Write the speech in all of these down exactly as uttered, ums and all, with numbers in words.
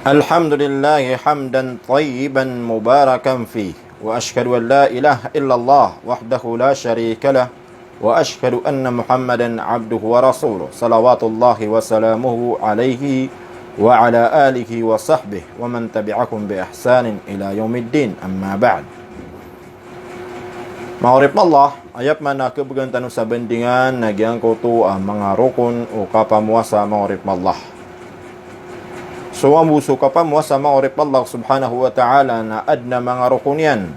الحمد لله حمدا طيبا مباركا فيه، وأشهد أن لا إله إلا الله وحده لا شريك له، وأشهد أن محمدا عبده ورسوله، صلوات الله وسلامه عليه وعلى آله وصحبه ومن تبعهم بإحسان إلى يوم الدين، أما بعد. Manga oripn o Allah, aya pman a khabgan tano sa bandingan na giyangkoto a manga rokon o kapamowasa, manga oripn o Allah. So mambo so kapamowasa, manga oripn o Allah subhanahu wa ta'ala, na adn a manga rokon iyan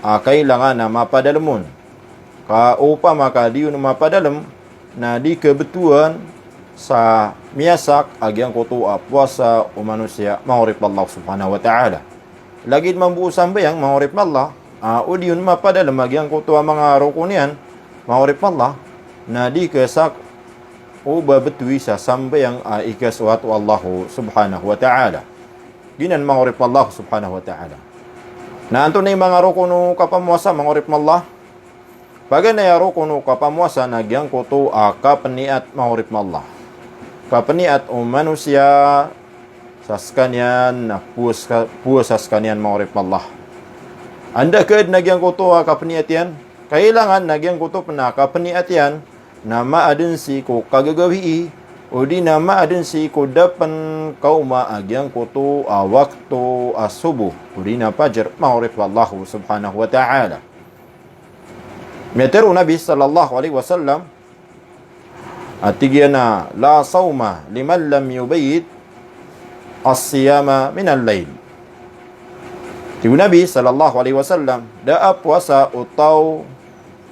a kailangan a mapadalm on. Ka opama ka di on mapadalm, na di khabtowan sa miyasak a giyangkoto a powasa o manosiya, manga oripn o Allah subhanahu wa ta'ala. Lagid mambo o sambayang, manga oripn o Allah, a o di on mapadalm a giyangkoto a manga rokon iyan, manga oripn o Allah, na di khasak o ba btoi sa sambayang a ikasowat o Allah subhanahu wa ta'ala. Giyanan, manga oripn o Allah subhanahu wa ta'ala. Na antonaa i manga rokon o kapamowasa, manga oripn o Allah? Paganay a rokon o kapamowasa na giyangkoto a kapniyat, manga oripn o Allah. Kapniyat o manosiya sa skaniyan na powasa, powasa skaniyan, manga oripn o Allah. Anda khaadn a giyangkoto a kapniyat iyan? Kailangan na giyangkoto pn a kapniyat iyan na maadn sii ko kagagawii, odi na maadn sii ko da pn kaoma a giyangkoto a wakto a sobo, odi na pajr, manga oripn o Allah subhanahu wa ta'ala. Miyatharo o Nabi sallallahu alaihi wasallam a tig iyan a, "La sawma liman lam yubayyit as-siyama minal layl." Tig o Nabi sallallahu alaihi wasallam, da a powasa o taw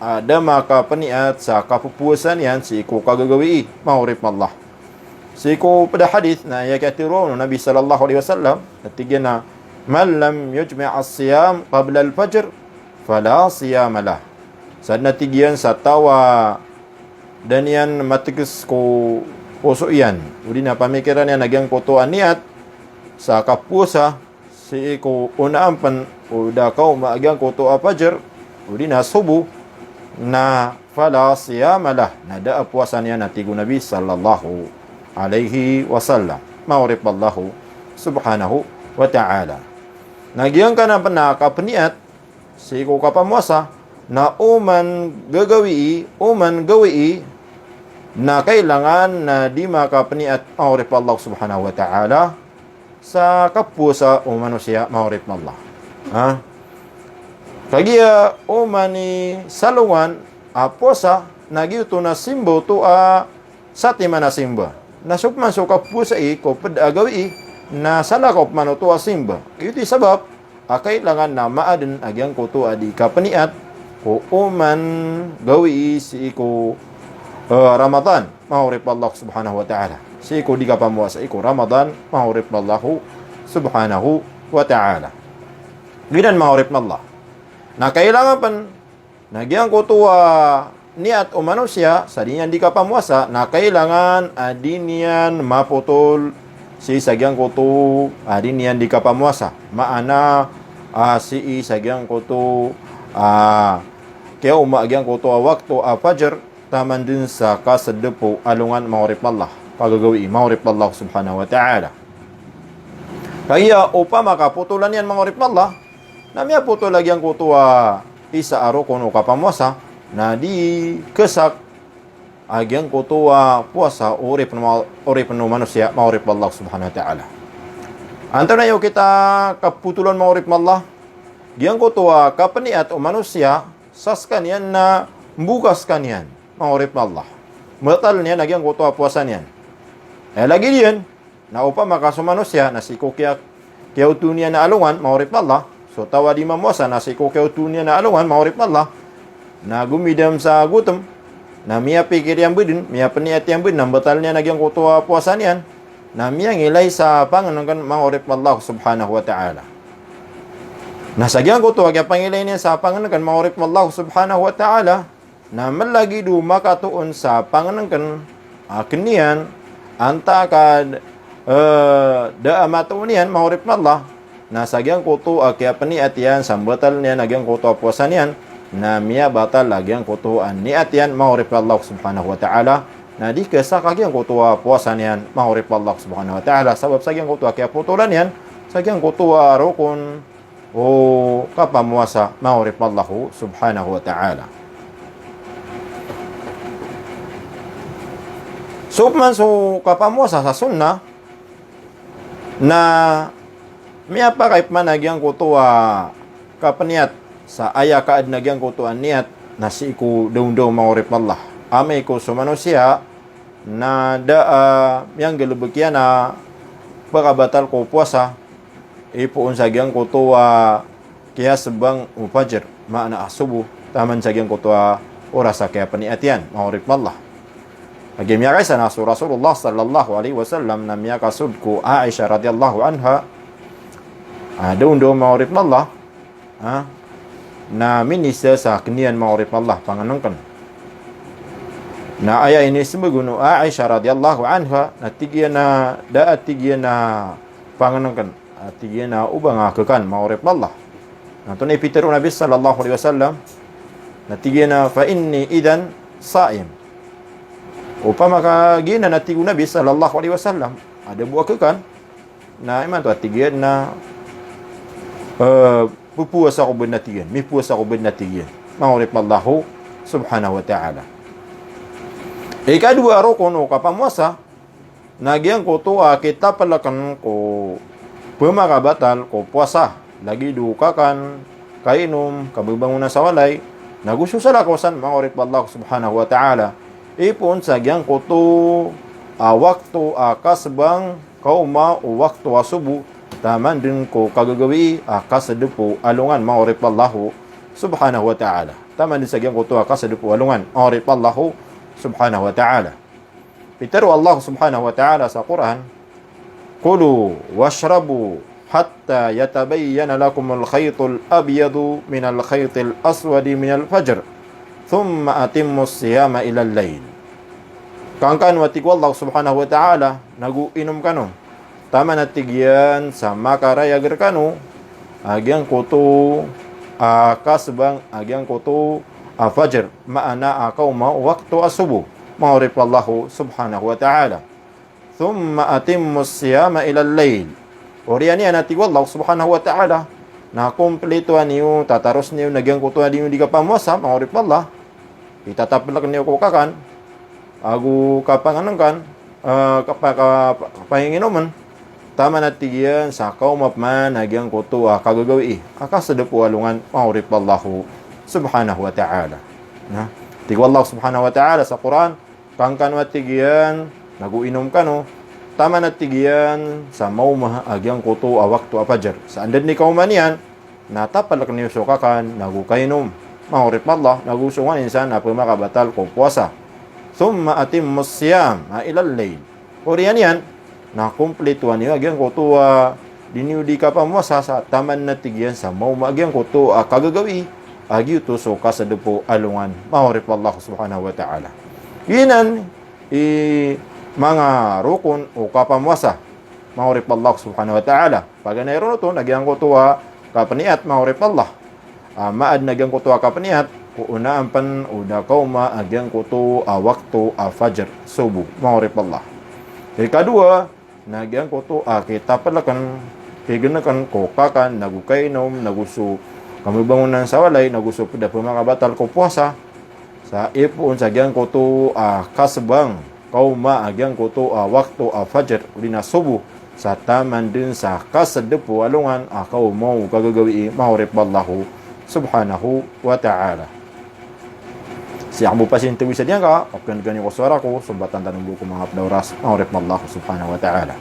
a da makapniyat sa kapowasa niyan sii ko kagagawii, manga oripn o Allah. Sii ko pd a hadith na aya kiyatharo o Nabi sallallahu alaihi wasallam, a tig iyan a, "Man lam yujmi' as-siyam qabla al-fajr, fala siyama lah." Sadn a tig iyan sa taw a da niyan matgs ko poso iyan, odi na pamikiran iyan a giyangkoto a niyat sa kapowasa sii ko onaan pn o da kaoma a giyangkoto a pajr, odi na sobo, na fala siyama lah, na da a powasa niyan, a tig o Nabi sallallahu alaihi wasallam, manga oripn o Allah subhanahu wa ta'ala. Na giyangkanan pn a kapniyat sii ko kapamowasa, na oman gagawii, oman gawii, na kailangan na di makapniyat, manga oripn o Allah subhanahu wa ta'ala, sa kapowasa o manosiya, manga oripn o Allah. Ha? Kagiya oman i salongan a powasa, na giyoto na simba oto a satiman a simba. Na so pman so kapowasai ko pd a gawii, na salakaw pman oto a simba. Giyoto i sabap a kailangan na maadn a giyangkoto a di kapniyat ko oman gawii sii ko, eh, Ramadan, manga oripn o Allah subhanahu wa ta'ala. Sii ko di kapamowasai ko Ramadan, manga oripn o Allah subhanahu wa ta'ala. Giyanan, manga oripn o Allah. Na kailangan pn na giyangkoto a niyat o manosiya sa di niyan di kapamowasa, na kailangan a di niyan mapotol sii sa giyangkoto a di niyan di kapamowasa. Maana, a, sii sa giyangkoto a kiyaoma a giyangkoto a wakto a pajr taman dn sa kasdp o alongan, manga oripn o Allah, kagagawii, manga oripn o Allah subhanahu wa ta'ala. Kagiya opama ka potolan iyan, manga oripn o Allah, na miyapotol a giyangkoto a isa a rokon o kapamowasa, na di khasak a giyangkoto a powasa o oripn o, oripn o manosiya, manga oripn o Allah subhanahu wa ta'ala. Antonaa i okit a kapotoln, manga oripn o Allah? Giyangkoto a kapniyat o manosiya sa skaniyan na mboka skaniyan, manga oripn o Allah. Mbataln iyan a giyangkoto a powasa niyan. Aya lagid iyan, na opama ka so manosiya na sii ko kiya, kiyaoto niyan a alongan, manga oripn o Allah. So taw a di mamowasa na sii ko kiyaoto niyan a alongan, manga oripn o Allah, na gomidam sa gotm, na miyapikir iyan bo dn, miyapniyat iyan bo dn a mbataln iyan a giyangkoto a powasa niyan, na miyangilay sa pangnngkn, manga oripn o Allah subhanahu wa ta'ala. Na sa giyangkoto a kiyapangilay niyan sa pangnngkn, manga oripn o Allah subhanahu wa ta'ala, na mlagid o makatoon sa pangnngkn a kn iyan, antaa ka, eh, da a matoon iyan, manga oripn o Allah, na sa giyangkoto a kiyapniyat iyan sa mbataln iyan a giyangkoto a powasa niyan, na miyabatal a giyangkoto a niyat iyan, manga oripn o Allah subhanahu wa ta'ala, na di kesa ka giyangkoto a powasa niyan, manga oripen o Allah subhanahu wa ta'ala, sabap sa giyangkoto a kiyapotolan iyan sa giyangkoto a rokon o kapamowasa, manga oripen o Allah subhanahu wa ta'ala. So pman so kapamowasa sa sunnah, na miyapakay pman a giyangkoto a kapeniyat sa aya ka aden a giyangkoto a niyat na sii ko dawndaw, manga oripen o Allah. Amay ko so manosiya na da a miyanggalebek iyan a pekabatal ko powasa, ipoon sa giyangkoto a kiyasebang o fajar, maana a sobo, taman sa giyangkoto a oras a kiyapeniyat iyan, manga oripen o Allah. Lagid a miyakaisa na so Rasulullah sallallahu alaihi wasallam na miyakasold ko Aisha radhiyallahu anha, a, dawndaw, manga oripen o Allah, a, na minisa sa ken iyan, manga oripen o Allah, pangenengken. Na aya inisembag o Aisha radhiyallahu anha, na tig iyan a da a, tig iyan a, pangenengken. A, tig iyan a o ba nga kekan, manga oripen o Allah. Na antonaa i pitharo o Nabi sallallahu alaihi wasallam? Na tig iyan a, "Fa inni idhan sa'im." Opama ka giyanan a tig o Nabi sallallahu alaihi wasallam a da bo a kekan, na imanto a tig iyan na, eh, pepowasa ako bo na tig iyan, mipowasa ako bo na tig iyan, manga oripen o Allah subhanahu wa ta'ala. Ikadowa a rokon o kapamowasa, na giyangkoto a kitapeleken ko pemakabatal ko powasa, lagid o kakan, kainom, kabebangonan sa walay, nago so salakaw san, manga oripen o Allah subhanahu wa ta'ala, ipoon sa giyangkoto a wakto a kasebang kaoma o wakto a sobo, taman den ko kagagawii a kasedep o alongan, manga oripen o Allah subhanahu wa ta'ala. Taman den sa giyangkoto a kasedep o alongan, manga oripen o Allah subhanahu wa ta'ala. Pitharo o Allah subhanahu wa ta'ala sa Qur'an, "Kulu washrabu hatta yatabayyana lakumul khaytul abyadu minal khaytil aswadi minal fajr, thumma atimmus siyama ilal layl." Kakan kano, a tig o Allah subhanahu wa ta'ala, nago inom kano, taman, a tig iyan, sa makarayag rekano a giyangkoto a kasebang a giyangkoto a fajar, maana a kaoma o wakto a sobo, manga oripen o Allah subhanahu wa ta'ala. "Thumma atimmus siyama ilal layl." Oriyan iyan, a tig o Allah subhanahu wa ta'ala, na komplitoa niyo, tataros niyo na giyangkoto a di niyo di kapamowasa, manga oripen o Allah. Itatapelek niyo ko kakan ago kapangenengkan, eh, kapa-, kapa-, kapanginginomen, taman, a tig iyan, sa kaoma pman a giyangkoto a kagagawii a kasedep o alongan, manga oripen o Allah subhanahu wa ta'ala. Na, tig o Allah subhanahu wa ta'ala sa Qur'an, kakan kano, a tig iyan, nago inom kano, taman, a tig iyan, sa maoma a giyangkoto a wakto a fajar. Sa anda den i kaoma niyan, na tapelek niyo so kakan nago kainom, manga oripen o Allah, nago so nganin san a pemakabatal ko powasa. "Thumma atimmus siyama ilal layl." Oriyan iyan, na komplitoa niyo a giyangkoto a di niyo di kapamowasa sa taman, a tig iyan, sa maoma a giyangkoto a kagagawii a giyoto so kasedep o alongan, manga oripen o Allah subhanahu wa ta'ala. Giyanan i manga rokon o kapamowasa, manga oripen o Allah subhanahu wa ta'ala. Paganay ron oto na giyangkoto a kapeniyat, manga oripen o Allah. Ah, maad na giyangkoto a kapeniyat ko onaan pen o da kaoma a giyangkoto a wakto a fajar, sobo, manga oripen o Allah. Ikadowa, na giyangkoto a kitapeleken, kigeneken ko kakan, nago kainom, nago so kabebangonan sa walay, nago so ped a pemakabatal ko powasa, sa ipoon sa giyangkoto a kasebang kaoma a giyangkoto a wakto a fajar, odi na sobo, sa taman den sa kasedep o alongan a kaoma o kagagawii, manga oripen o Allah subhanahu wa ta'ala. Sii ko bo pasin tawisa diyangka, oken gani ko sowara ko, sombatan tano bo ko manga ped a oras, manga oripen o Allah subhanahu wa ta'ala.